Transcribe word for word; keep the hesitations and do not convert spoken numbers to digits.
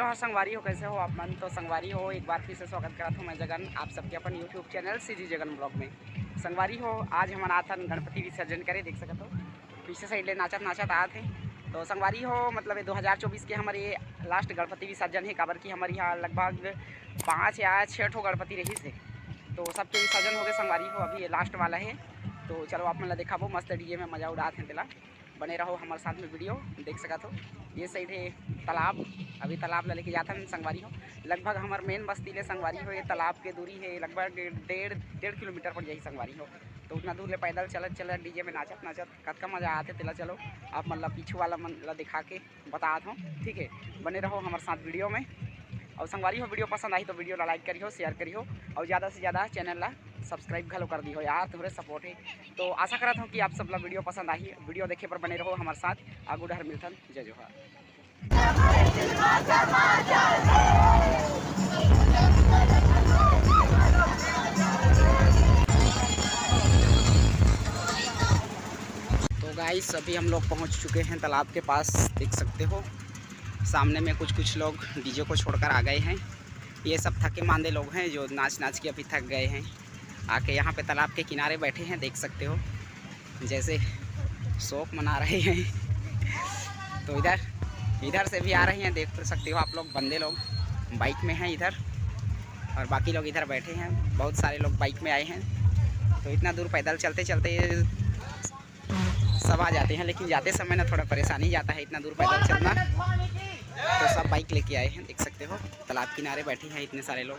और संगवारी हो, कैसे हो आप मन? तो संगवारी हो, एक बार फिर से स्वागत करत हूँ मैं जगन, आप सबके अपन YouTube channel CG Jagan blog में। संगवारी हो, आज हमन आथन गणपति विसर्जन करे, देख सकत हो पीछे साइड ले नाचत नाचत आत हे। तो संगवारी हो, मतलब ये दो हज़ार चौबीस के हमर ये लास्ट गणपति विसर्जन हे, काबर कि हमर यहाँ लगभग पाँच या छः ठो गणपति रहिस हे, तो सबके विसर्जन हो गए संगवारी हो, अभी ये लास्ट वाला हे। तो चलो आप मन ला देखाबो, मस्त डीजे में मजा उड़ात हे तेला। बने रहो हमर साथ में, वीडियो देख सकत हो। ये साइड हे तालाब, अभी तालाब ला लेके जाथन संगवारी हो। लगभग हमर मेन बस्ती ले संगवारी हो, ये तालाब के दूरी हे लगभग डेढ़ डेढ़ किलोमीटर पड़ जाही संगवारी हो। तो उतना दूर ले पैदल चलत चलत, डीजे में नाचत नाचत कतका मजा आथे तेला चलो आप मन ला पीछू वाला मन ला दिखा के बतात हूँ, ठीक है। बने रहो हमर साथ वीडियो में। और संगवारी हो, वीडियो पसंद आही तो वीडियो ला लाइक करिहो, शेयर करिहो और ज़्यादा से ज़्यादा चैनल ला सब्सक्राइब घलो कर दिहो यार, तुम्हारे सपोर्ट है। तो आशा करत हूँ कि आप सब ला वीडियो पसंद आही। वीडियो देखे पर बने रहो हमर साथ, आगू डहर मिलथन। जय जोहार। तो गाइस, अभी हम लोग पहुंच चुके हैं तालाब के पास, देख सकते हो सामने में कुछ कुछ लोग डीजे को छोड़कर आ गए हैं। ये सब थके मांदे लोग हैं जो नाच नाच के अभी थक गए हैं, आके यहाँ पे तालाब के किनारे बैठे हैं, देख सकते हो जैसे शौक मना रहे हैं। तो इधर इधर से भी आ रहे हैं, देख सकते हो आप लोग, बंदे लोग बाइक में हैं इधर और बाकी लोग इधर बैठे हैं। बहुत सारे लोग बाइक में आए हैं, तो इतना दूर पैदल चलते चलते ये सब आ जाते हैं, लेकिन जाते समय ना थोड़ा परेशानी जाता है इतना दूर पैदल चलना। तो सब बाइक लेके आए हैं, देख सकते हो तालाब किनारे बैठे हैं इतने सारे लोग।